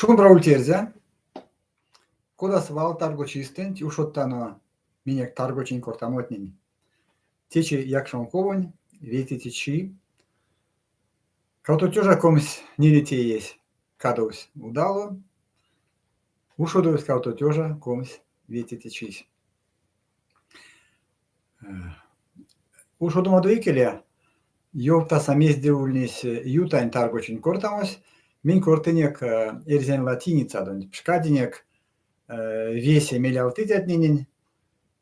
Шумбра ульть, эрзя! Кода свал таргочистэнть ушодтано минек таргочинь кортамотнень. Течи якшамковонь ветеце чи. 6024 иесь кадовсь удало, ушодовсь 6025 чись. Ушодомадо икеле ёвтаса, мезде ульнесь ютань таргочинь кортамось. Минь кортынек эрзянь латиницадонть, пшкадинек весе мелявтыцятненень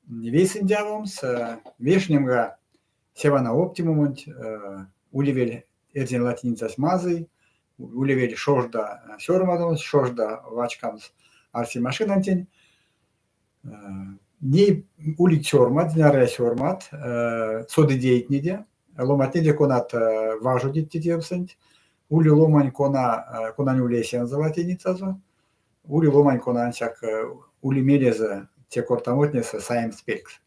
вейсэндявомс, вешнемга се вана оптимумонть, улевель эрзянь латиницась мазый, улевель шожда сёрмадомс, шожда вачкамс арсемашинантень. Ней улить сёрмат, знярыя сёрмат содыдейтнеде, ломантнеде, конат важодить те тевсэнть. Ули ломань, кона, конань ули эсензэ латиницазо, ули ломань, кона ансяк ули мелезэ те кортамотнесэ саемс пелькс.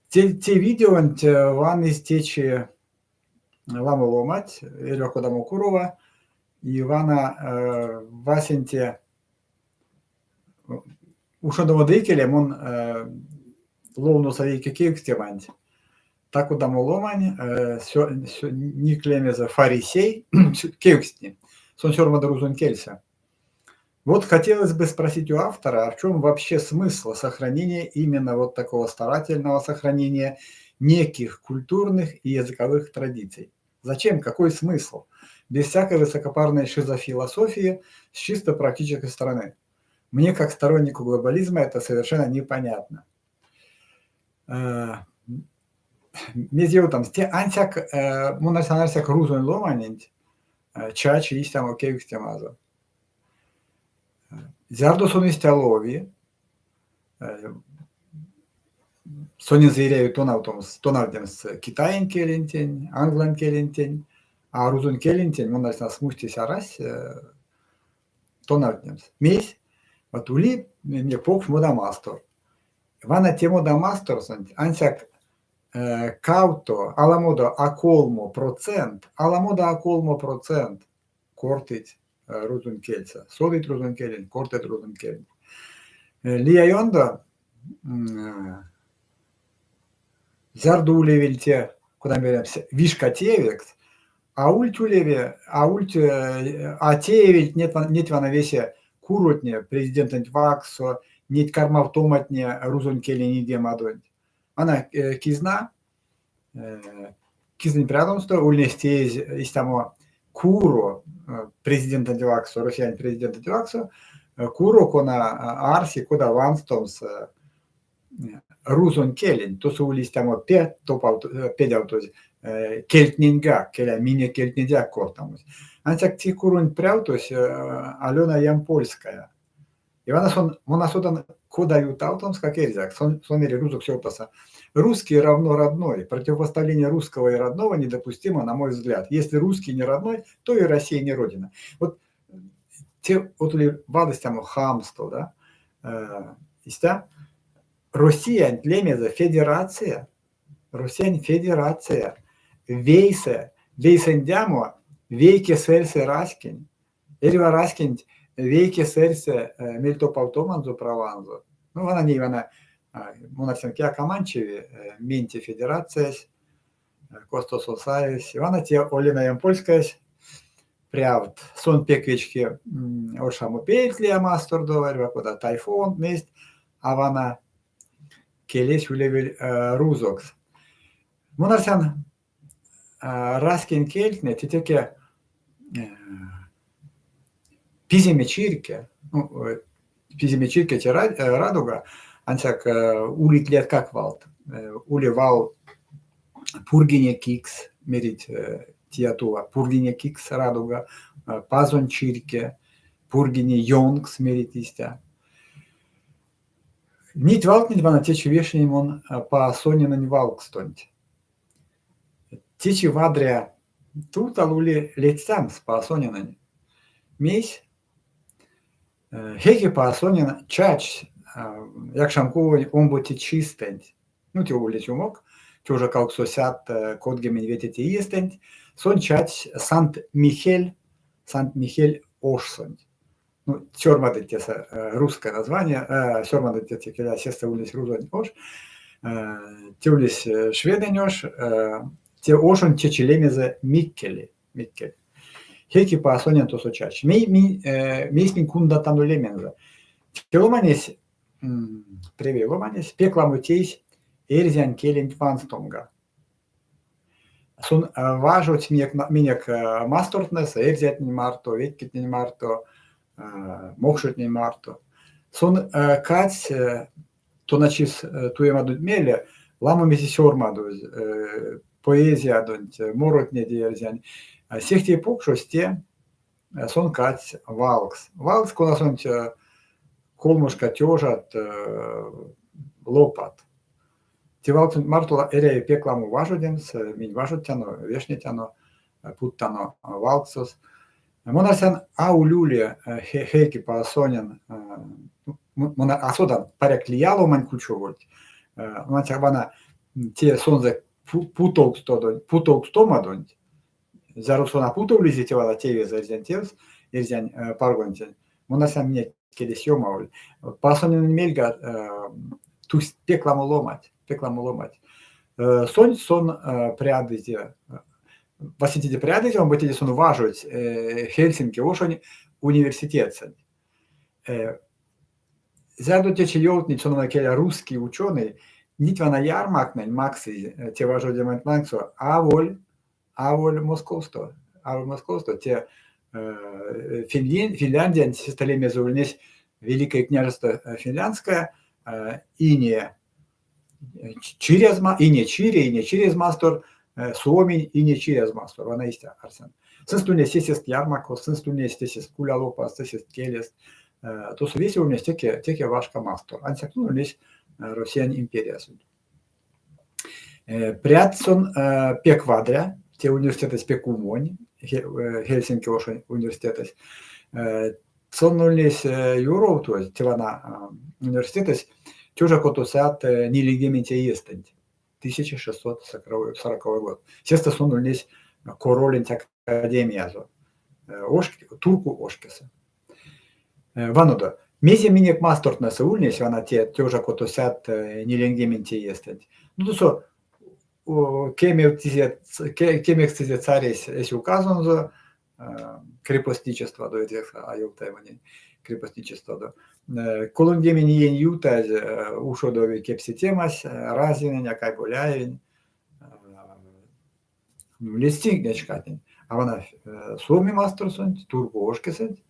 Те, те видеонть ваннызь течи ламо ломанть, эрьва кодамо курова. И вана васенце Ушодомадо икеле мон ловноса вейке кевкстеманть. Та-кодамо ломань, ник лемезэ Фарисей, кевкстни. Сон сёрмады рузонь кельсэ. Вот хотелось бы спросить у автора, а в чем вообще смысл сохранения именно вот такого старательного сохранения неких культурных и языковых традиций? Зачем? Какой смысл? Без всякой высокопарной шизофилософии с чисто практической стороны. Мне, как стороннику глобализма, это совершенно непонятно. Мезе ёвтамс, те ансяк мон арсян ансяк рузонь ломаненть чачи истямо кевкстемазо. Зярдо сон истя лови, сонензэ эряви тонавтомс, тонавтнемс китаень келентень, англань келентень, а рузонь келентень, мон арсян, смустесь арась тонавтнемс. Мейсь? Вот ули минек покш модамастор. Вана те модамасторсонть ансяк кавто, аламодо а колмо процент, аламодо а колмо процент кортыть рузонь кельсэ, содыть рузонь келенть, кортыть рузонь келенть. Лия ёндо, зярдо улевель те, кода меремс, вишка тевекс, а ульть улеве, а ульть, а теевельть неть вана весе куротне президентэнть вакссо, неть кармавтоматне рузонь келень идемадонть. Вана кизна, кизнань прядомсто ульнесь теезь истямо куро президентэнть вакссо, Россиянь президентэнть вакссо, куро, кона арси, кода ванстомс рузонь келенть. Тосо ули истямо пе педявтозь кельтненьгак, келя минек кельтнедеяк кортамось. Ансяк те куронть прявтось Алена Ямпольская. И вана сон, мон а содан, кода ютавтомскак эрзякс, сон, сон мери рузокс ёвтаса: Русский равно родной. Противопоставление русского и родного недопустимо, на мой взгляд. Если русский не родной, то и Россия не родина. Вот те вот ули вал истямо хамство, да? Истя? Россиянть лемезэ федерация, Россиянь федерация, вейсэ, вейсэндямо вейке сэрьсэ раськень, эрьва раськенть вейке сэрьсэ мельтопавтоманзо праванзо. Ну, вана ней вана мон арсян, кияк а манчеви, минь те федерациясь, косто сон саевсь. Вана те Олена Ямпольскаясь прявт. Сон пек вечки оршамопельть лия мастордо, эрьва кода тайфунт, мезть, а вана келесь улевель рузокс. Мон арсян, раськень кельтне те теке пиземе чирьке, ну, пиземе чирьке те радуга, ансяк улить лияткак валт. Ули вал пургине кикс, мерить тия-тува, пургине кикс радуга, пазонь чирьке, пургине ёнкс мерить истя. Неть валтнэнь вана течи вешнинь мон Паасонинэнь валкстонть. Течи вадря тувтал ули ледстямс Паасонинэнь. Мейсь? Хеке Паасонин чачсь якшамковонь омбоце чистэнть, ну те ульнесь умок, тёжа кавксосядт кодгемень ветеце иестэнть, сон чачсь Санкт-Михель, Санкт-Михель. ошсонть. Ну, сёрмадыть тесэ русское название, сёрмадыть тесэ, келя, сестэ ульнесь рузонь ош. Те ульнесь шведэнь ош, те ошонть течи лемезэ Миккели. Миккель. Хейкки Паасонен тосо чачсь. Мейс минь кундатано лемензэ? Те ломанесь, превей ломанесь, пек ламо тейсь эрзянь келенть ванстомга. Сон важодсь минек мастортнэсэ, эрзятнень марто, ветькетнень марто, мокшотнень марто. Сон кадсь тоначис туемадонть мейле ламо мезе сёрмадозь поэзиядонть, моротнеде эрзянь. Сехте покшось те сон кадсь валкс. Валкс, конасонть колмошка тёжат лопат. Те валксонть марто эряви пек ламо важодемс, минь важодтяно, вешнетяно, путтано валксос. Мон арсян, а ули Хейкки Паасонен, мон а содан, паряк лия ломань кучовольть, ансяк вана те сонзэ путовкстомадонть, зяро сон а путовлизе те вана тевезэ эрзянь тевс, эрзянь паргонтень, мон арсян, минек келесь ёмаволь. Паасоненэнь мельга тусть пек ламо ломанть, пек ламо ломанть. Сонсь сон прядызе, васенцеде прядызе, омбоцеде сон важодсь Хельсинки ошонь университетсэнть. Зярдо течи ёвтнить, сон келя русский ученый, неть вана ярмактнень максызь те важодеманть лангсо аволь аволь Московсто, аволь Московсто, те Финляндиянть сестэ лемезэ ульнесь Великое княжество Финляндское, ине ине чире, ине чирязь мастор, Суоминь ине чирязь мастор. Вана истя арсян. Сынст ульнесть эсест ярмакост, сынст ульнесть эсест кулялопаст, эсест келест. Тосо весе ульнесь теке башка мастор. Ансяк сон ульнесь Россиянь империясонть. Прядсь сон пек вадря, те университетэсь пек умонь, Хельсинки ошонь университетэсь. Сон ульнесь юровтозь, те вана университетэсь тёжа котосядт ниленьгеменце иестэнть, 1640 год. Сестэ сон ульнесь короленть академиязо, Турку ошкесэ. Ванодо, мезе минек мастортнэсэ ульнесь вана те тёжа котосядт ниленьгеменце иестэнть? Ну, тосо кемекстызе царесь эсь указонзо крепостничествадо, а ёвтаеманень крепостничествадо. 30 иень ютазь ушодови кепсетемась Разинэнь, Акайболяевень, ледстинк неть шкатнень. А вана Суоми масторсонть, Турку ошкесэнть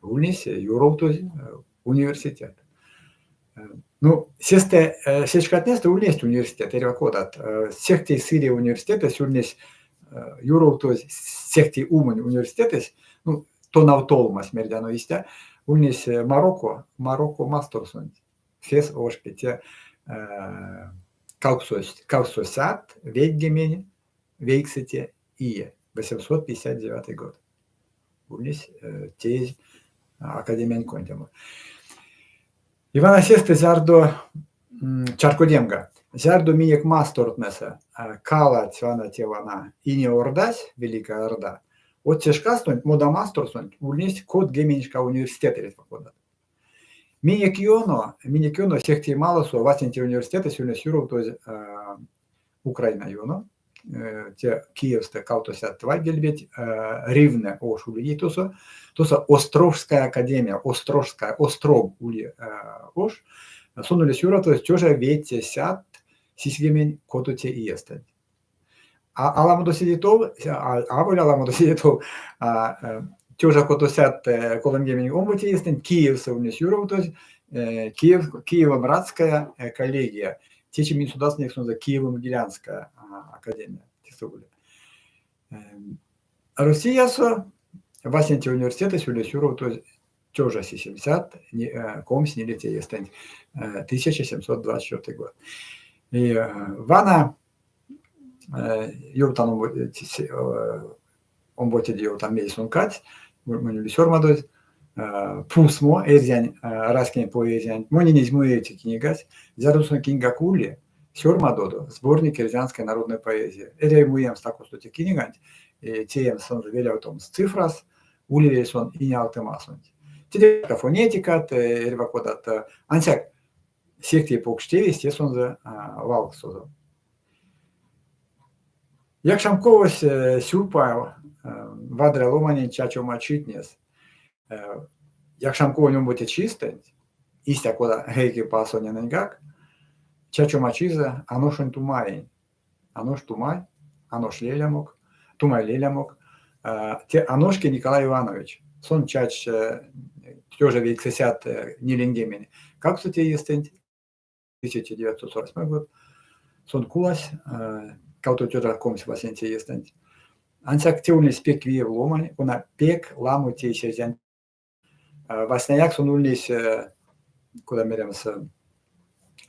ульнесь ёровтозь университет. Ну, сестэ се шкатнестэ ульнесть университет эрьва кодат. Сехте сыре университетэсь ульнесь ёровтозь сехте умонь университетэсь, ну, тонавтолмась, мердяно истя, ульнесь Марокко, Марокко масторсонть. Фес ошке те 899 ие, 859 год. Ульнесь теезь академиянь кондямо. Иван сестэ зярдо чарькодемга, зярдо минек мастортнэсэ каладсь вана те вана Ине Ордась, Великая Орда, вот се шкастонть модамасторсонть ульнесть кодгеменьшка университет эрьва кодат. Минек ёно сехте маласо васенце университетэсь ульнесь юровтозь Украина ёно, те Киевстэ кавтосядт вайгельбеть, Ривне ош ули тосо, тосо Острожская академия, Острожская, Острог ули ош, сон ульнесь юровтозь тёжа 573 иестэнть. А аламодо седе тов, аволь аламодо седе тов, 1632 иестэнть Киевсэ ульнесь юровтозь Киев, Киево-Братская коллегия. Течи минь содасынек сонзэ Киево-Могилянская академия. Россиясо васенце университетэсь ульнесь юровтозь тёжа 724 иестэнть, 1724 год. И вана ёвтан омбоцеде ёвтан мезе сон кадсь, монь ули сёрмадозь пусмо эрзянь раськень поэзиянть. Монень эзь муе те книгась, зярдо сон киньгак ули, сёрмадодо сборник эрзянской народной поэзии. Эряви муемс та-косто те книганть, теемс сонзэ велявтомс цифрас. Улевель сон Инеалтымасонть. Теде фонетикат, эрьва кодат. Ансяк сехте покш тевесь те сонзэ валксозо. Якшамковось сюпав вадря ломанень чачома читнес. Якшамковонь омбоце чистэнть, истя кода Гейке Паасоненэньгак, чачома чизэ Аношонь Тумаень. Анош Тумай, Анош лелямок, Тумай лелямок. Те Аношкин Николай Иванович. Сон чачсь 1940 кавксоце иестэнть, 1948 год. Сон кулась 1928 иестэнть. Ансяк те ульнесь пек виев ломань, кона пек ламо тейсь эрзянь. Васняяк сон ульнесь, кода меремс,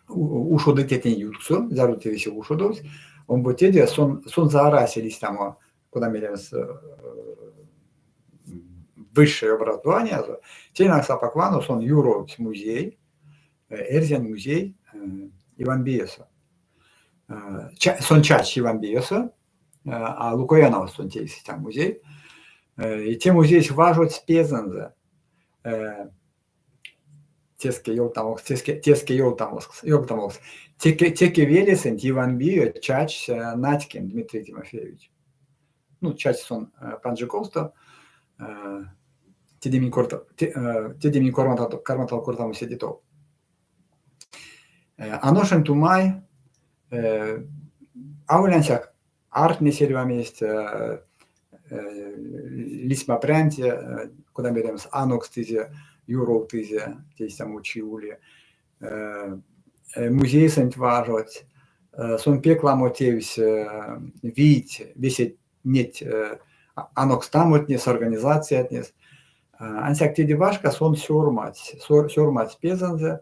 ушодытетнень ютксо, зяро те весе ушодовсь. Омбоцеде сон сонзэ арасель истямо, кода меремс, высшее образованиязо. Тень лангс апак вано сон юровтсь музей, эрзянь музей Иванбиесо. Сон чачсь Иванбиесо, а Лукояновасо сон тейсь истямо музей. И те музеесь важодсь пезэнзэ. Теске ёвтамокс, теске, теске ёвтамокс, ёвтамокс. Теке, теке велесэнть Иванбие чачсь Надькин Дмитрий Тимофеевич. Ну, чачсь сон панжиковсто. Теде минь корта, теде минь карматано кортамо седе тов. Аношонь Тумай аволь ансяк артнесь эрьва мезть, лисьмапрянть, кода меремс, анокстызе, юровтызе, те истямо чи ули. Музейсэнть важодсь. Сон пек ламо тевс вийть весе неть анокстамотнес, организациятнес. Ансяк теде башка сон сёрмадсь, сёрмадсь пезэнзэ,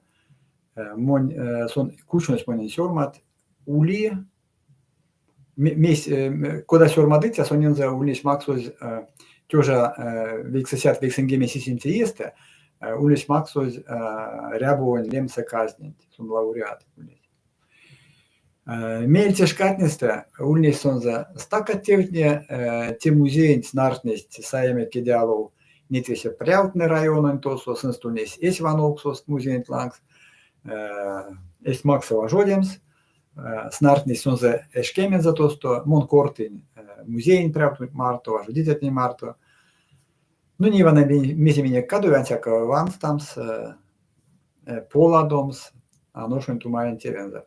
монь сон кучнось монень сёрмат, ули месь, кода сёрмадыця, сонензэ ульнесь максозь 1997 иестэ ульнесь максозь Рябовонь лемсэ казненть, сон лауреат ульнесь. Меельце шкатнестэ ульнесть сонзэ стака тевтне, те музеенть снартнесть саеме кедьалов неть весе прявтнэ райононь тосо, сынст ульнесь эсь вановксост музеенть лангс, эзть максо важодемс. Снартнесть сонзэ эшкемензэ тосто, мон кортынь музеень прявтонть марто, важодицятнень марто. Ну, ней вана мезе минек кадови, ансяк ванстамс, поладомс Аношонь Тумаень тевензэ.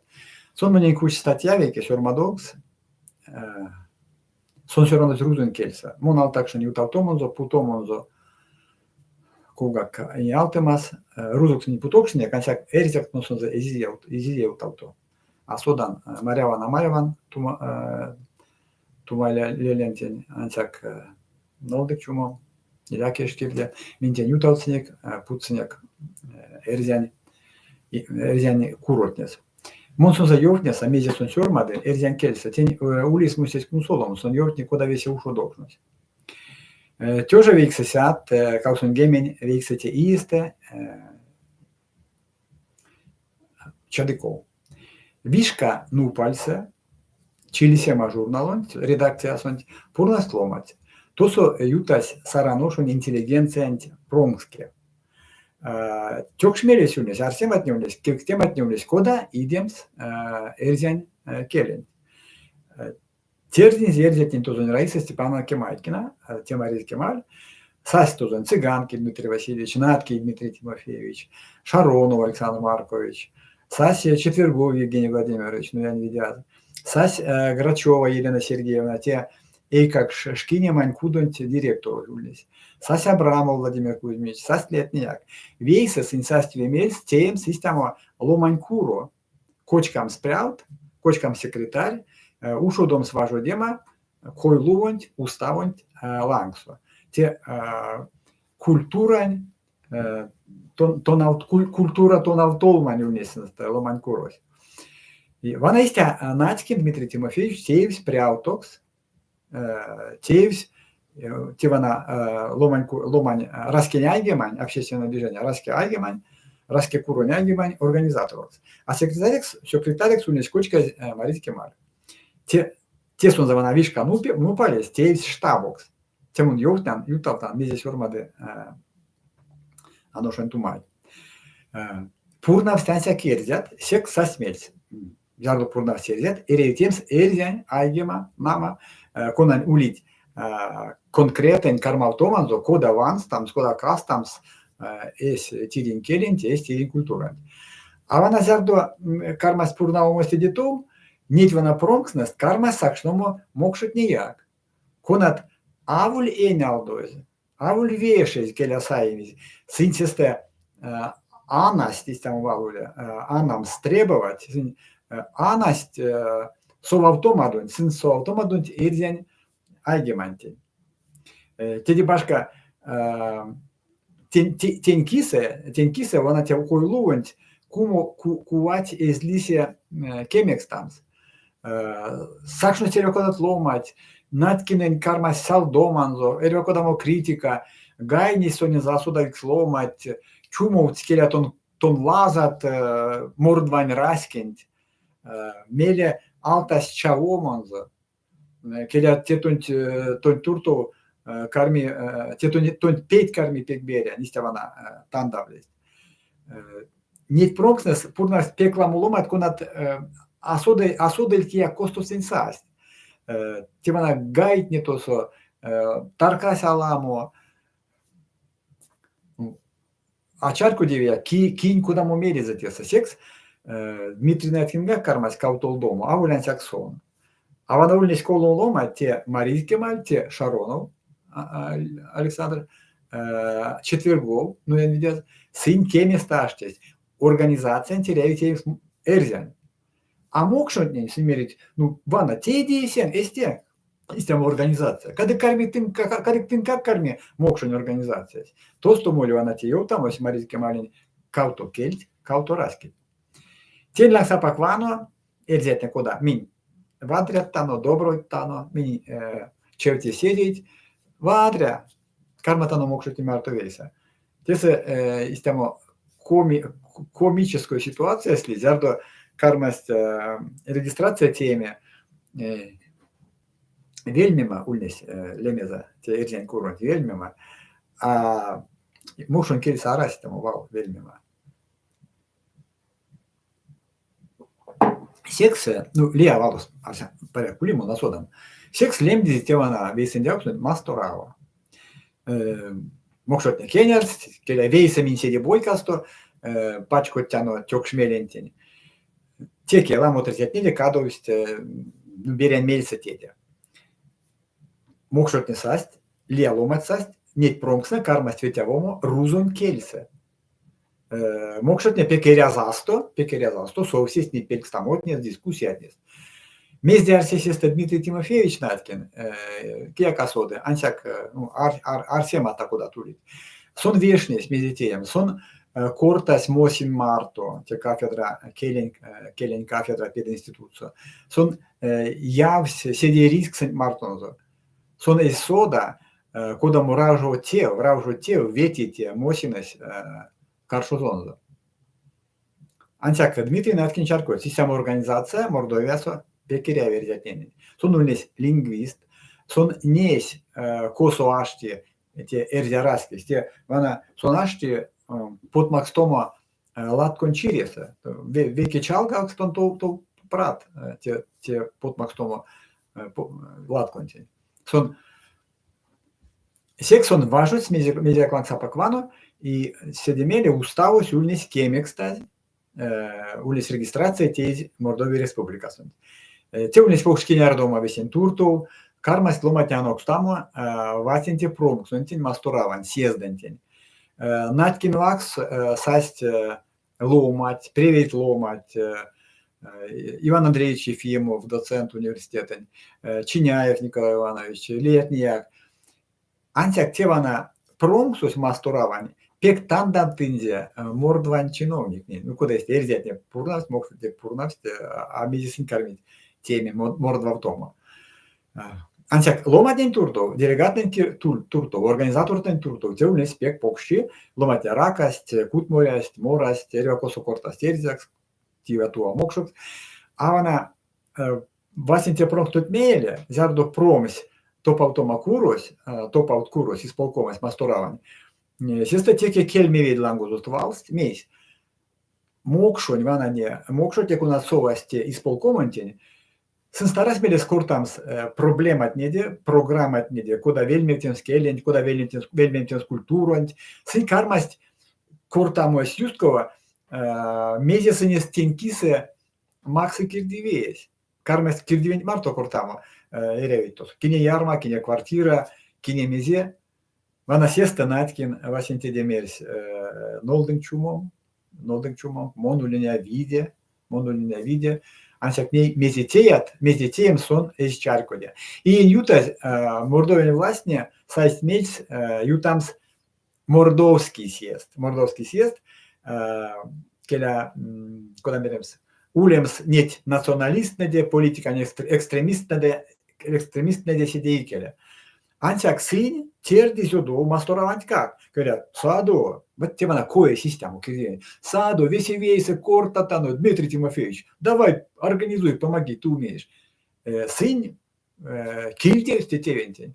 Сон монень кучсь статья вейке сёрмадовкс, сон сёрмадозь рузонь кельсэ. Мон алтакшнынь ютавтомонзо, путомонзо ковгак алтымас. Рузокс минь путокшнынек, ансяк эрзякс мон сонзэ эзизе ютавто. А содан, маряван, а маряван Тумай лелянтень, ансяк нолдык чумом, иля кежкирде. Минь тень ютавтсынек, путсынек эрзянь эрзянь куротнес. Мон сонзэ ёвтнеса, мезе сон сёрмады эрзянь кельсэ. Тень ули смустесь кунсоломс, сон ёвтни, кода весе ушодокшнось. 1989 иестэ Чадыков. Вишка нупальсэ Чилисема журналонть редакциясонть пурнасть ломанть. Тосо ютась Саран ошонь интеллигенциянть промкске. Тёкшмелесь ульнесь, арсематне ульнесть, кевкстематне ульнесть, кода идемс эрзянь келенть. Тердинзе эрзятнень тозонь Раиса Степановна Кемайкина, Темаризь Кемаль, сась тозонь Цыганкин Дмитрий Васильевич, Наткин Дмитрий Тимофеевич, Шаронов Александр Маркович, сась Четвергов Евгений Владимирович, Нуянь Видяз, сась Грачева Елена Сергеевна, те эйкакш шкинемань кудонть директорось ульнесь. Сась Абрамов Владимир Кузьмич, састь лиятнеяк. Вейсэ сынь састь ве мельс теемс истямо ломанькуро, кочкамс прявт, кочкамс секретарь, ушодомс важодема койлувонть, уставонть лангсо. Те культурань тонавт, культура тонавтолмань ульнесь ломанькурось. И вана истя Надькин Дмитрий Тимофеевич теевсь прявтокс, теевсь те вана ломань, ломань раськень айгемань, общественное движение раське айгемань, раське куронь айгемань организаторокс. А секретарекс, секретарекс ульнесь кочказь Маризь Кемаль. Те, те сонзэ вана вишка нупалесь теевсь штабокс. Те мон ёвтнян, ютавтан, мезе сёрмады Аношонь Тумай. Пурнавсть ансяк эрзят, секс састь мельс. Зярдо пурнавсть эрзят, эряви теемс эрзянь айгема, нама, конань улить конкретэнь кармавтоманзо, кода ванстамс, кода кастамс эсь тиринь келенть, эсь тиринь культуранть. А вана зярдо кармасть пурнавомо седе тов, неть вана промкстнэст кармасть сакшномо мокшотнеяк, конат аволь энялдозь, аволь вешезь келя саемизь, сынь сестэ анасть, истямо вал ули, анамс требовать, сынь анасть совавтомадонть, сынь совавтомадонть эрзянь айгемантень. Теде башка, тень кисэ, тень кисэ вана те койлувонть кувать эзь лисе кемекстамс. Сакшность эрьва кодат ломанть, Надькинэнь кармасть сялдоманзо, эрьва кодамо критика, гайнесть сонензэ асодавикс ломанть, чумовтсть келя тон, тон лазат мордвань раськенть, мейле алтасть чавоманзо. Келя те тонть тонть туртов карми, те тонть петь карми пек берянь, истя вана тандавлесть. Неть промкстнэс пурнавсть пек ламо ломанть, конат а соды, а содыльть кияк, косто сынь састь. Те вана гайтне тосо, таркась аламо. А чарькодевияк, кинь кодамо мелезэ тесэ. Секс Дмитрий Наткингак кармась кавтолдомо, аволь ансяк сон. А вана ульнесь колмо ломанть, те Маризь Кемаль, те Шаронов Александр, Четвергов, Нуянь Видяз, сынь кеместэ аштесть. Организациянть эряви теемс эрзянь. А мокшотнень сынь мерить, ну, вана, те идеясь эстенк, истямо организация. Кадык карми тынк, кадык тынкак карми мокшонь организациясь. Тосто моли вана те ёвтамось Маризь Кемалень кавто кельть, кавто раськеть. Тень лангс апак вано, эрзятне кода минь вадряттано, добройтано, минь чевте седейть, вадря, карматано мокшотне марто вейсэ. Тесэ истямо комической ситуациясь ли, зярдо кармасть регистрация тееме, вельмема ульнесь лемезэ, те эрзянь куронть вельмема, а мокшонь кельсэ арась истямо вал вельмема. Секс, ну, лия валось, арсян, паряк, ули, мон а содан. Секс лемдизь те вана вейсэндявксонть Масторава. Мокшотне кенярдсть, келя, вейсэ минь седе бойкасто пачкодтяно тёкшмелентень. Теке ламот эрзятнеде кадовсть берянь мельсэ теде. Мокшотне састь, лия ломанть састь, неть промкстнэ кармасть ветявомо рузонь кельсэ. Мокшотне пек эрязасто, пек эрязасто совсесть неть пелькстамотнес, дискуссиятнес. Мезде арсесь сестэ Дмитрий Тимофеевич Надькин, кияк а соды, ансяк ну, арсемат та-кодат улить. Сон вешнесь, мезе теемс. Сон кортась Мосин марто, те кафедра, келень, келень кафедра пединститутсо. Сон явсь седейризксэнть мартонзо. Сон эзь сода, кодамо равжо тев, равжо тев вети те Мосинэсь каршозонзо. Ансяк Дмитрий Наткин чарькодсь, истямо организация Мордовиясо пек эряви эрзятненень. Сон ульнесь лингвист, сон несь, косо ашти те эрзя раськесь, те вана сон ашти потмакстомо латконь чиресэ. Вейке чалгавкстонть тов, тов прат те, те потмакстомо латконтень. Сон секс сон важодсь мезеяк лангс апак вано, и седе мейле уставось ульнесь кемекстазь, ульнесь регистрация теезь Мордовия Республикасонть. Те ульнесь покш кенярдома весень туртов, кармасть ломантне анокстамо васенце промксонтень, Масторавань съездэнтень. Надькин ваксс састь ломать, превейть ломать, Иван Андреевич Ефимов, доцент университетэнь, Чиняев Николай Иванович, лиятнеяк. Ансяк те вана промксось Масторавань пек тандавтынзе мордвань чиновниктнень. Ну, кода истя, эрзятне пурнавсть, мокшотне пурнавсть, а мезе сынь кармить тееме мордвавтомо. Ансяк ломантнень туртов, делегаттнэнь туртов, организатортнэнь туртов те ульнесь пек покш чи. Ломантне ракасть, кутморясть, морасть, эрьва косо кортасть эрзякс, тива-тува мокшокс. А вана васенце промкстонть мейле, зярдо промсь Топавтома курось, топавт курось, исполкомось Масторавань, сестэ теке кельме ведь лангозост валсть, мейсь? Мокшонь вана не, мокшотне, конат совасть те исполкомонтень, сынст арась мелест кортамс проблематнеде, программатнеде, кода вельмевтемс келенть, кода вельмевтемс культуранть. Сынь кармасть кортамо эсь юткова, мезе сынест тень кисэ максы кирдивиесь. Кармасть кирдивенть марто кортамо, эрявить тосо. Кине ярмак, кине квартира, кине мезе. Вана сестэ Надькин васенцеде мерсь: нолдынк чумом, нолдынк чумом, мон улиня виде, мон улиня виде. Ансяк ней мезе теят, мезе теемс сон эзь чарькоде. Иень ютазь Мордовиянь властне сайсть мельс ютамс Мордовский съезд. Мордовский съезд, келя, кода меремс, улемс неть националисттнэде, политикань экстремисттнэде, экстремисттнэде седе икеле. Ансяк сынь тердизь одов масторавантькак. Говорят, садо, вот те вана коесь истямо кирдивень. Садо, весе вейсэ кортатано, Дмитрий Тимофеевич, давай организуй, помоги, ты умеешь. Сынь кильдевсть те тевентень.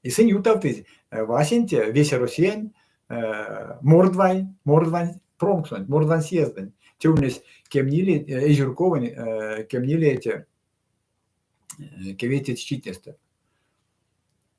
И сынь ютавтызь васенце весе Россиянь мордвань, мордвань промксонть, мордвань съездэнть. Те ульнесь кемниле, эйзюрковонь кемнилеце кеветеце читнестэ.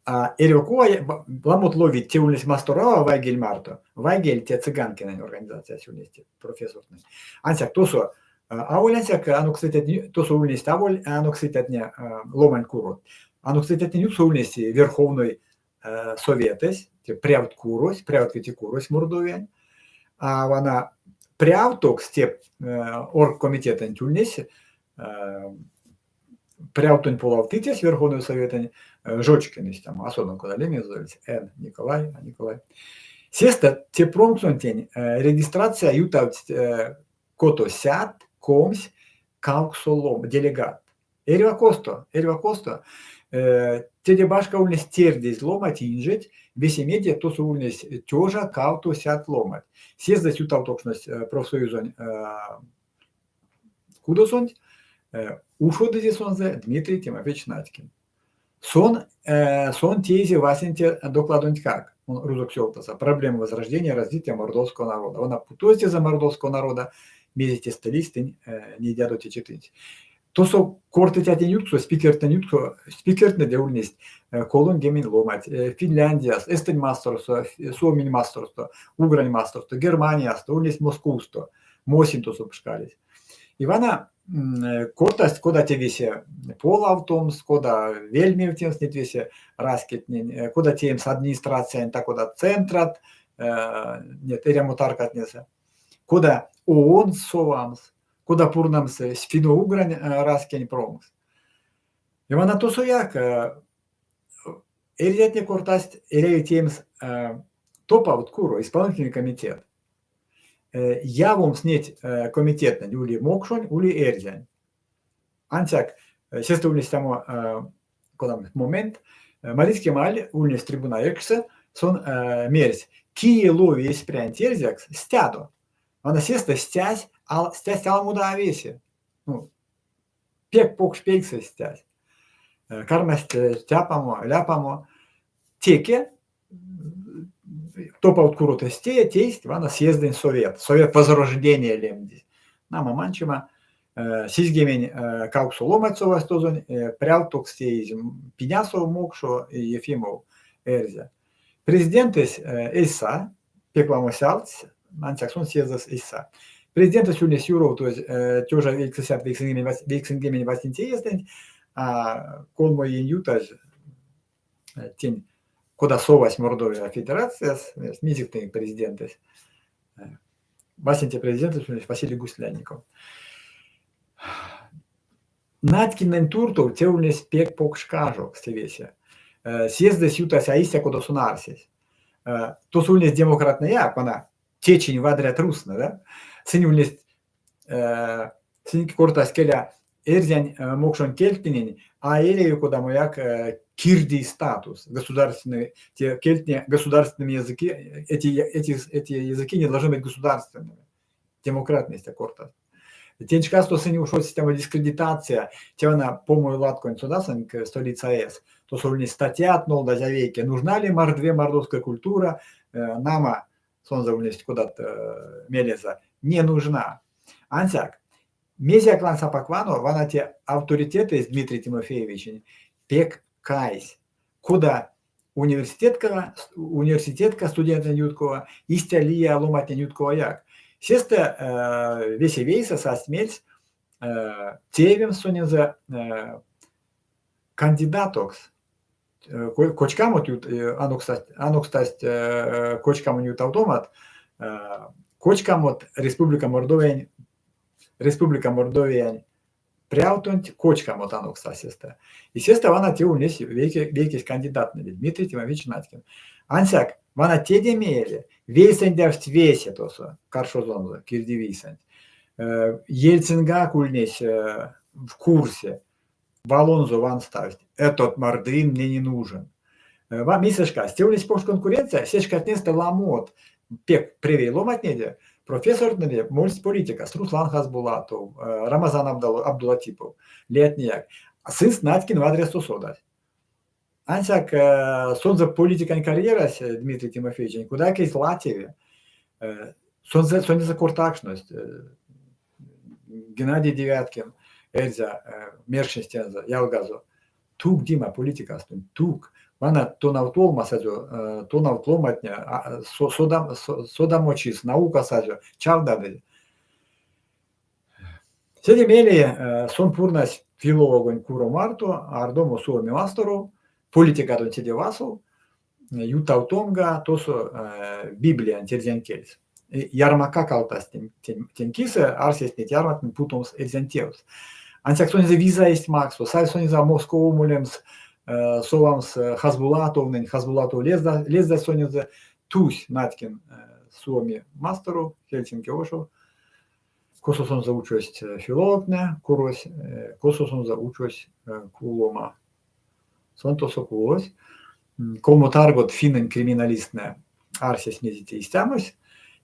А эрьва кува ламот ловить, те ульнесь Масторава вайгель марто. Вайгель те Цыганкинэнь организациясь ульнесь, профессортнэнь. Ансяк тосо аволь ансяк анокстыцятне, тосо ульнесть аволь анокстыцятне ломань курот. Анокстыцятнень ютксо ульнесь Верховной Советэсь, те прявт курось, прявт ветикурось Мордовиянь. А вана прявтокс те оргкомитетэнть ульнесь прявтонь полавтыцясь Верховной Советэнь Жочкин, истямо, а содан кода лемезэ, Н. Николай, а Николай. Сестэ те промксонтень регистрация ютавтсть котосядт 28 лом делегатт. Эрьва косто, эрьва косто. Теде башка ульнесть тердезь ломанть инжеть, весемеде тосо ульнесь тёжа кавтосядт ломанть. Съездэсь ютавтокшнось профсоюзонь кудосонть, ушодызе сонзэ Дмитрий Тимофеевич Надькин. Сон, сон теизе васенце докладонтькак, он рузокс ёвтаса, «Проблемы возрождения и развития мордовского народа». Вана путозь за мордовского народа, мезе тестэ лиссь, тынь недядо течи тынсь. Тосо кортыцятнень ютксо, спикертнэнь ютксо, спикертнэде ульнесть 30 ломанть Финляндияс, Эстэнь масторсо, Суоминь масторсто, Угрань масторсто, Германиясто, ульнесть Московсто. Мосин тосо пшкалесь. И вана кортасть, кода те весе полавтомс, кода вельмевтемс неть весе раськетнень, кода теемс администрациянь та-кода центрат, нет, эрямо таркатнесэ, кода ООН совамс, кода пурнамс финно-угрань раськень промкс. И вана тосояк эрзятне кортасть, эряви теемс топавт куро, исполнительный комитет. Явомс неть комитетнэнь ули мокшонь, ули эрзянь. Ансяк сестэ ульнесь истямо кодамо момент, Маризь Кемаль ульнесь трибуна экшсэ, сон мерсь: кие лови эсь прянть эрзякс, стядо. Вана сестэ стясь, стясть аламодо а весе. Ну, пек покш пельксэсь стясь. Кармасть цяпамо, ляпамо. Теке топавт курот эсте тейсть вана съездэнь совет, совет возрождения лемдизь. Нама манчема, 78 ломанть совасть тозонь, прявтокс теизь Пинясов мокшо и Ефимов эрзя. Президентэсь эзь са, пек ламо сялдсь, ансяк сон съездэс эзь са. Президентэсь ульнесь юровтозь 1998 иестэнть, а колмо иень ютазь тень, кода совась Мордовия Федерацияс, мезек президентэсь, васенце президентэсь ульнесь Василий Гуслянников. Надькинэнь туртов те ульнесь пек покш кажокс те весе. Съездэсь ютась а истя, кода сон арсесь. Тосо ульнесть демократнэяк, вана течинь вадря трустнэ, да? Сынь ульнесть сынь кортасть, келя, эрзянь мокшонь кельтненень а эряви кодамояк кирдий статус. Государственные те кельтне, государственными языки, эти языки не должны быть государственными. Демократнэ истя кортасть. Тень шкасто сынь ушодсть истямо дискредитация, те вана Помой латконть содасынк, столица АЭС. Тосо ульнесть статьят нолдазь а вейке. Нужна ли мордве мордовская культура? Нама, сонзэ ульнесть кодат мелезэ. Не нужна. Ансяк, мезеяк лангс апак вано, вана те авторитетэсь Дмитрий Тимофеевичень пек кайсь. Кода университетка, университетка студентэнь юткова, истя лия ломантнень ютковаяк. Сестэ весе вейсэ састь мельс теевемс сонензэ кандидатокс. Кочкамот анокстасть, анокстасть кочкамонь ютавтомат, кочкамот Республика Мордовиянь Республика Мордовиянь прявтонть кочкамот анокстасть сестэ. И сестэ вана те ульнесь вейке, вейкесь кандидаттнэде, Дмитрий Тимофеевич Надькин. Ансяк вана теде мейле вейсэндявсть весе тосо каршозонзо кирдивийсэнть. Ельцингак ульнесь в курсе, валонзо ванставсть: этот мордвин мне не нужен. Вам мейсэ шкась? Те ульнесь покш конкуренция, се шкатнестэ ламот пек превей ломантнеде, профессортнэде мольсть политикас. Руслан Хасбулатов, Рамазан Абдулатипов, лиятнеяк. Сынст Надькин вадрясто содась. Ансяк сонзэ политикань карьерась Дмитрий Тимофеевичень кодаяк эзь ладсеве. Сонзэ, сонзэ кортакшность Геннадий Девяткин, эрзя, меркшнесь тензэ, ялгазо. Тук, Дима, политикастонть, тук. Вана тонавтолма сазо, тонавтломатне, содамочис, наука сазо, чавдадызь. Седе мейле сон пурнась филологонь куро марто ардомо Суоми масторов, политикадонть седе васов, ютавтомга тосо Библиянть эрзянь кельс. Ярмаккак алтасть тень кисэ, арсесть неть ярмактнень путомс эрзянь тевс. Ансяк сонзэ виза эзть максо, сась сонзэ Московов молемс, совамс Хасбулатовнень, Хасбулатов лездась сонензэ, тусь Надькин Суоми масторов, Хельсинки ошов, косо сонзэ учость филологтне, курось, косо сонзэ учось кулома. Сон тосо кулось. Колмо таргот финнэнь криминалисттнэ арсесть мезе те истямось.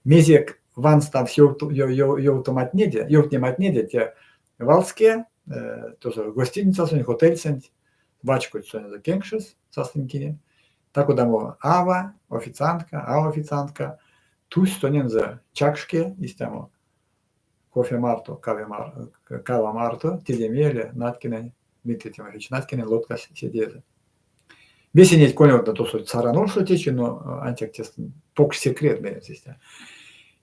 Мезек ванставсь ёвтоматнеде, ёвтнематнеде те валске, тосо гостиницасонть, хотельсэнть вачкодсь сонзэ кенкшес састынькине. Та-кодамо ава, официантка, а официантка тусь сонензэ чакшке истямо кофе марто, кава марто, теде мейле Надькинэнь, Дмитрий Тимофеевич Надькинэнь лоткась седеезэ. Весе неть конёвтне тосо Сараношсо течи, но ансяк те покш секрет меремс истя.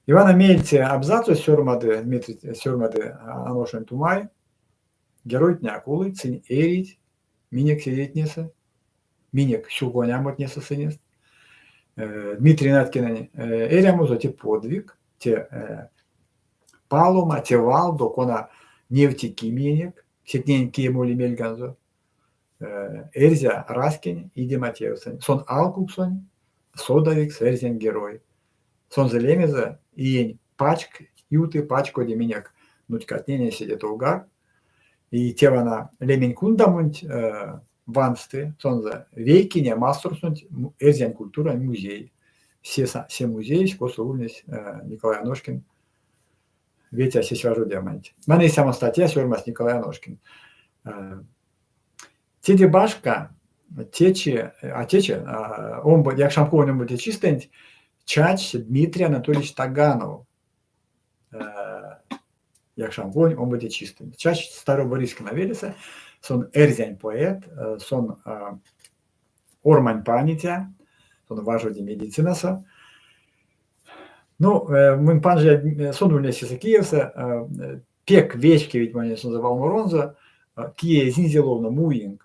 Ивана меельце абзацось сёрмады Дмитрий сёрмады Аношонь Тумай. Геройтне а кулыть, сынь эрить минек седейтнесэ, минек сюконямотнесэ сынест. Дмитрий Надькинэнь эрямозо те подвиг, те палома, те валдо, кона невти ки минек, сетнень кие моли мельганзо. Эрзя раськень идема тевсэнть. Сон алкуксонь содавикс эрзянь герой. Сонзэ лемезэ иень пачк юты, пачкоди минек нуцькатненень седе товгак. И те вана лемень кундамонть вансты сонзэ вейкине масторсонть эрзянь культурань музей. Се, се музеесь, косо ульнесь Николай Аношкин ветясь эсь важодеманть. Вана истямо статья сёрмадсь Николай Аношкин. Теде башка, течи, а течи, омбо, якшамковонь омбоце чистэнть чачсь Дмитрий Анатольевич Таганов. Якшамковонь омбоце чистэнть. Чачсь Староборискина велесэ. Сон эрзянь поэт, сон ормань паниця, сон важоди медицинасо. Ну, монь панжия, сон ульнесь Киевсэ, пек вечкевить монень сонзэ валморонзо, кие эзинзе ловно, муинк.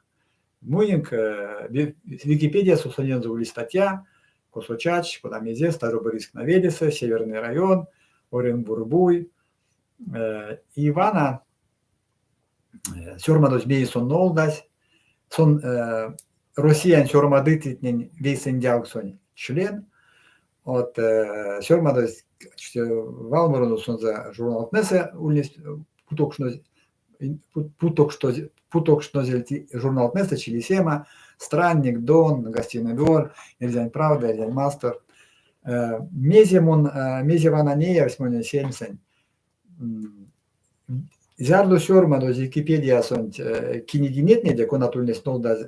Муинк, Википедиясо сонензэ ули статья, косо чачсь, кода мезе, Староборискина велесэ, Северный район, Оренбурбуй. И вана сёрмадозь мезе сон нолдась. Сон Россиянь сёрмадыцятнень вейсэндявксонь член. Вот сёрмадозь валморонзо сонзэ журналтнэсэ ульнесть путокшнозь путокшнозельть журналтнэсэ Чилисема, Странник, Дон, Гостиный двор, Эрзянь правда, Эрзянь мастор. Мезе мон, мезе вана неявсь монень сельмсэнь, зярдо сёрмадозь Википедиясонть книгинетнеде, конат ульнесть нолдазь.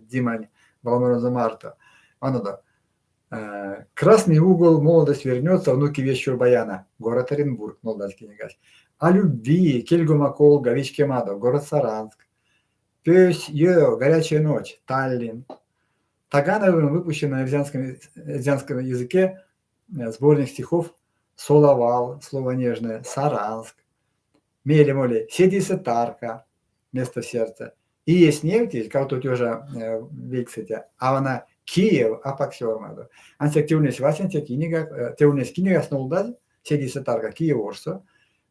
Димань валморонзо марто. Ванодо. Красный угол, молодость вернется, внуки вещего баяна. Город Оренбург, нолдазь кинигась. О любви, Кельгома колга, вечкемадо, город Саранск. Пёсь Йо, горячая ночь, Таллин. Тагановым выпущен на эрзянском языке сборник стихов Солавал, слово нежное, Саранск. Мейле моли Седейсэ тарка, место в сердце. Иесь невтезь, кавто тёжа вейксэтя, а вана Киев апак сёрмадо. Ансяк те ульнесь васенце кинига, те ульнесь кинигас нолдазь Седейсэ тарка Киев ошсо.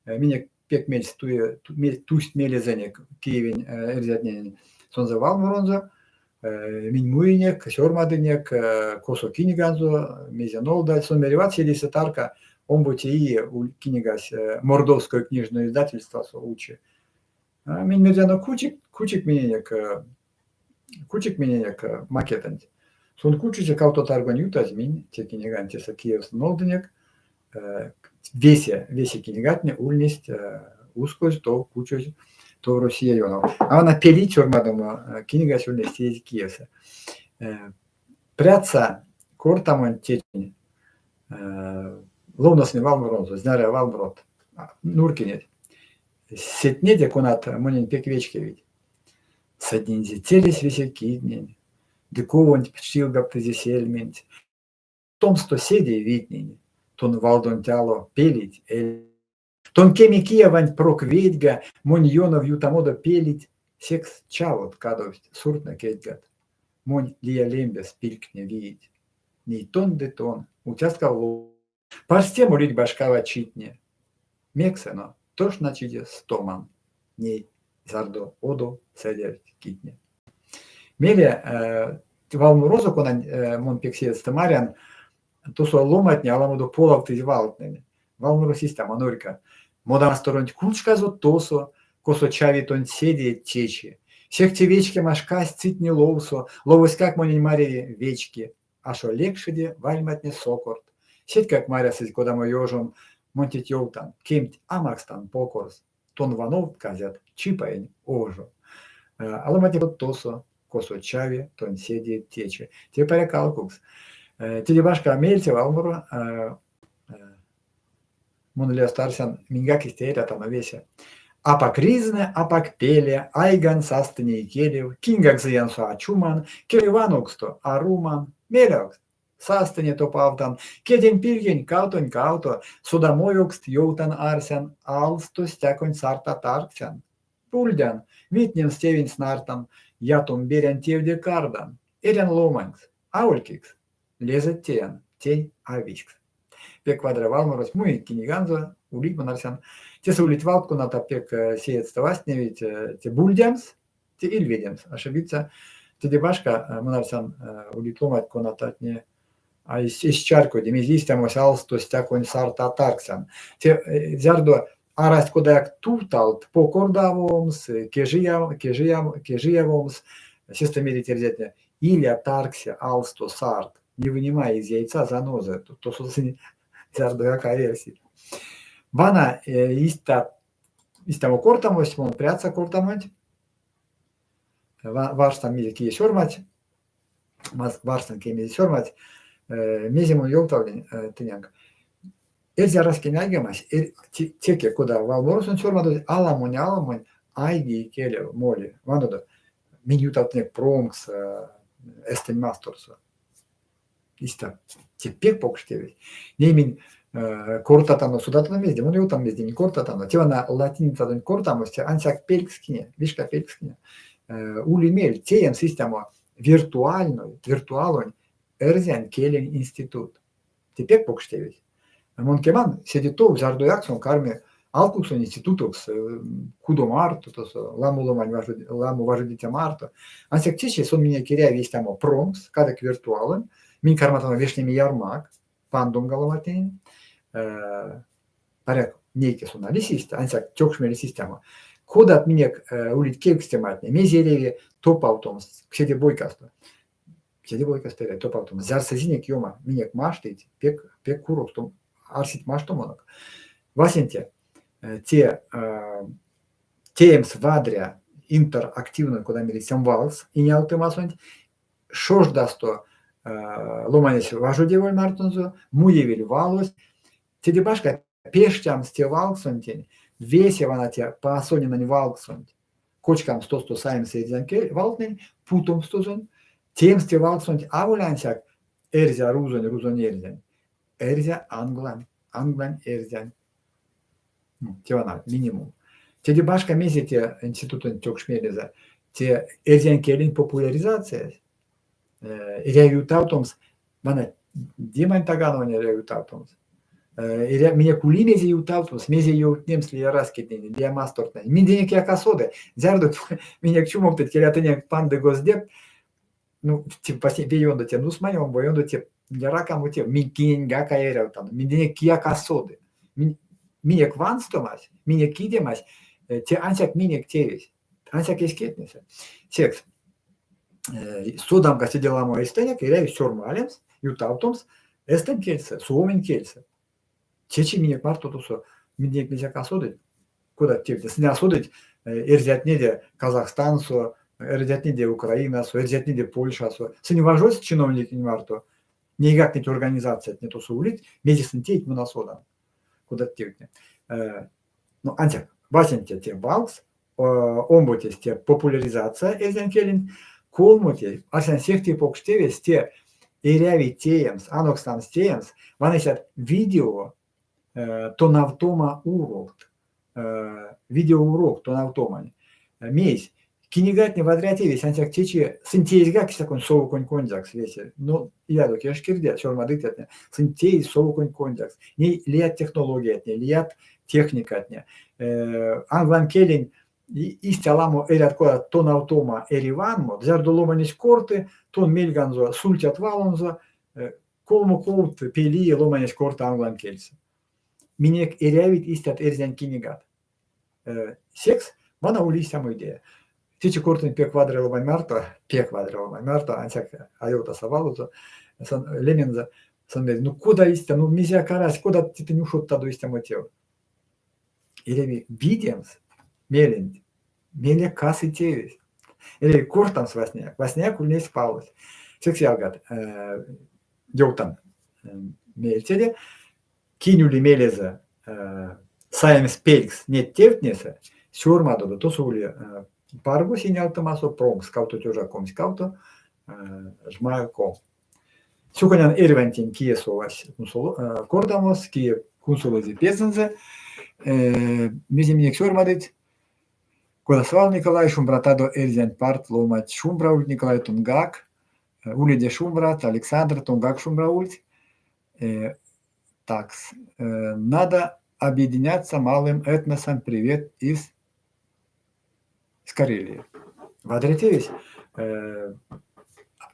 Минек пек мельс тусть мелезэнек Киевень эрзятненень сонзэ валморонзо. Минь муинек, сёрмадынек, косо киниганзо, мезе нолдазь. Сон мереват седейсэ тарка, омбоце ие кинигась Мордовское книжное издательствасо учи. Минь мердяно кучик, кучик миненек, кучик миненек макетэнть. Сон кучизе кавто таргонь ютазь минь те киниганть тесэ Киевсэ нолдынек. Весе, весе кинигатне ульнесть ускозь тов, кучозь тов Россия ёнов. А вана пелить сёрмадомо кинигась ульнесь теезь Киевсэ. Прядса кортамонть течинь ловносынь валморонзо, знярыя валморот, нурькинеть. Сетнеде, конат монень пек вечкевить. Сэднинзе телесь весе китнень, ды ковонть пштилгавтызе сельменть. Томсто седей витнинь, тон валдонть ало пелить эль. Тон кеми кияванть прок ведьга, монь ёнов ютамодо пелить, секс чавот кадовсть суртнэ кедьгат. Монь лия лембес пильгтне виить. Ней тон ды тон, уцяскав Парсте молить башкава читне. Мекс эно тошначиде стоман, ней, зярдо одов сэдявсть китне. Мейле валморозо, конань мон пек сеедьстэ марян, тосо ломантне аламодо полавтызь валтнэнь. Валморось истямо нурька. Модамасторонть куншказо тосо, косо чави тонть седееть течи. Сехте вечкема шкась цитни ловсо, ловоськак монень маряви вечки. Ашо лекшеде вальматне сокорт. Сетькак марясызь кодамо ёжом, мон теть ёвтан, кемть, а макстан покорс. Тон вановт казят чипаень ожо. А ломантне тосо, косо чави, тонь седееть течи. Те паряк алкукс. Теде башка, меельце валморо мон лиясто арсян, миньгак истя эрятано весе. Апак ризнэ, апак пеле, айган састыне икелев, киньгак зыянсо а чуман, кежей вановксто а руман, мелявкст састыне топавтан, кедень-пильгень кавтонь-кавто, содамоёвкст ёвтан-арсян, алсто стяконь сарт а таргсян. Пульдян, витнемс тевень снартан, ятом берянь тевде кардан, эрян ломанькс, аволь кикс. Лезэть теян, тень а визькс. Пек вадря валморось, муить киниганзо, улить, мон арсян. Тесэ улить валт, конат а пек сеедьстэ вастневить, те бульдямс, те ильведемс, ошибиться. Теде башка, мон арсян, улить ломанть, конататне а эзь чарькоде, мезе истямось алсто стяконь сарт а таргсян. Те зярдо арасть кодаяк тувталт покордавомс, кежиявомс, сестэ мерить эрзятне, иля таргсе алсто сарт, не вынимай из яйца занозы, тосо сынь зярдояк а эрсить. Вана истя, истямо кортамось, мон прядса кортамонть. Варштан мезе кие сёрмадсь, варштан кие мезе сёрмадсь. Мезе мон ёвтавлинь тыненк. Эрзя раськень айгемась, теке кода валморосонть сёрмадозь, аламонь-аламонь айги икелев моли. Ванодо, минь ютавтынек промкс Эстэнь масторсо. Истя, те пек покш тевесь. Ней минь кортатано, содатано мезде, мон ёвтан мезде минь кортатано. Те вана латиницадонть кортамось, те ансяк пелькскине, вишка пелькскине. Ули мель теемс истямо виртуальной, виртуалонь эрзянь келень институт. Те пек покш тевесь. Мон кеман, седе тов, зярдояк сон карми алкуксонь институтокс, кудо марто, тосо ламо ломань ламо важодиця марто. Ансяк течи сон минек эряви истямо промкс, кадык виртуалонь, минь карматано вешнеме ярмак пандомга ломантненень. Паряк, нейке сон а лиси истя, ансяк тёкшме лиси истямо. Кодат минек улить кевкстематне, мезе эряви топавтомс седе бойкасто. Седе бойкасто эряви топавтомс. Зярс эзинек ёма, минек маштыть, пек, пек куроксто арсить маштомонок. Васенце, те теемс вадря интерактивной, кода мерить, валс инялтымасонть. Шождасто ломанесь важодеволь мартонзо, муевель валось. Теде башка, пештямс те валксонтень весе вана те Паасонинэнь валксонть, кочкамс тосто саемс эрзянь кель валтнэнь, путомс тозонь, теемс те валксонть аволь ансяк эрзя-рузонь, рузонь-эрзянь, эрзя-англань, англань-эрзянь. Ну, те вана минимум. Теде башка мезе те институтонть тёкшмелезэ? Те эрзянь келень популяризациясь. Эряви ютавтомс, вана Димань Тагановань эряви ютавтомс. Эря, минек ули мезе ютавтомс, мезе ёвтнемс лия раськетненень, лия мастортнэнень. Минденек а соды. Зярдо минек чумовтыть, келя тыненк панды Госдеп, ну, типа, ве ёндо те нусманя, омбо ёндо те ракамо тев. Минь киненьгак а эрявтано. Минденек кияк а соды. Минек ванстомась, минек идемась, те ансяк минек тевесь. Ансяк эсь кедтнесэ. Секс содамга седе ламо эйстэнек эряви сёрмалемс, ютавтомс эстэнь кельсэ, суоминь кельсэ. Течи минек марто тосо минденек мезеяк а содыть, кодат тевтне. Сынь а содыть эрзятнеде Казахстансо, эрзятнеде Украинасо, эрзятнеде Польшасо. Сынь важодсть чиновниктнень марто. Нейгак неть организациятне тосо улить, мезе сынь теить, мон а содан, кодат тевтне. Ну, ансяк васенце те валкс, омбоцесь те популяризация эрзянь келенть, колмоце, арсян сехте покш тевесь те эряви теемс, анокстамс теемс вана истят видео тонавтома урокт, видеоурок тонавтомань. Мейсь? Книгатне вадря тевесь, ансяк течи сынь теезьгак истяконь совоконь кондякс весе. Но илядо кежкирде, сёрмадыцятне, сынь теизь совоконь кондякс. Ней лият технологиятне, лият техникатне. Англань келень истя ламо эрят кодат тонавтома эри ванмо, зярдо ломанесь корты, тон мельганзо сультят валонзо, колмо ковт пелие ломанесь корты англань кельсэ. Минек эрявить истят эрзянь книгат. Секс вана ули истямо идея. Течи кортынь пек вадря ломань марто, пек вадря ломань марто, ансяк а ёвтаса валозо, сон лемензэ, сон мерсь, ну кода истя, ну мезеяк арась, кода тынь ушодтадо истямо тев? Эряви видемс меленть, мейле касы тевесь. Эряви кортамс васняяк. Васняяк ульнесь Павлось. Секс ялгат, ёвтан мельцеде, кинь ули мелезэ саемс пелькс неть тевтнесэ, сёрмадодо, тосо ули паргось энялдомасо промкс 2 22 жмаком. Сюконян эрьвантень, кие совась кортамос, кие кунсолызе пезэнзэ. Мезе минек сёрмадыть? Кода свал, Николай, шумбратадо эрзянь парт ломанть. Шумбра ульть, Николай, тонгак. Уледе шумбрат, Александр, тонгак шумбра ульть. Такс. Надо объединяться малым этносам. Привет из Карелии. Вадря тевесь.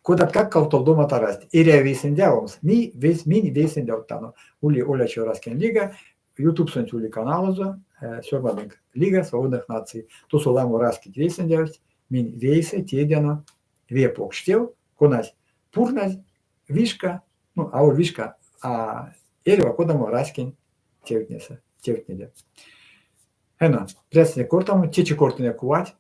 Кодаткак кавтолдомат арасть. Эряви вейсэндявомс. Ми, весь, минь вейсэндявтано. Ули Олячи раськень лига, Ютубсонть ули каналозо, сёрмадынк Лига свободных наций. Тосо ламо раськеть вейсэндявсть. Минь вейсэ тейдяно ве покш тев, конась пурназь вишка, ну, аволь вишка, а эрьва кодамо раськень тевтнесэ, тевтнеде. Эно, прядсынек кортамо, течи кортынек кувать,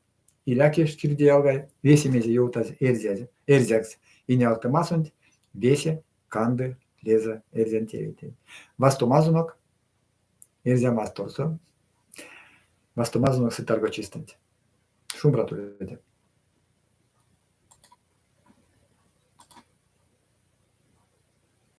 иля кежть кирде ялгай, весе мезе ёвтазь эрзязь, эрзякс энялдомасонть, весе канды лезэ эрзянь тевентень. Вастомазонок Эрзя Масторсо, вастомазонок сы таргочистэнть. Шумбрат уледе!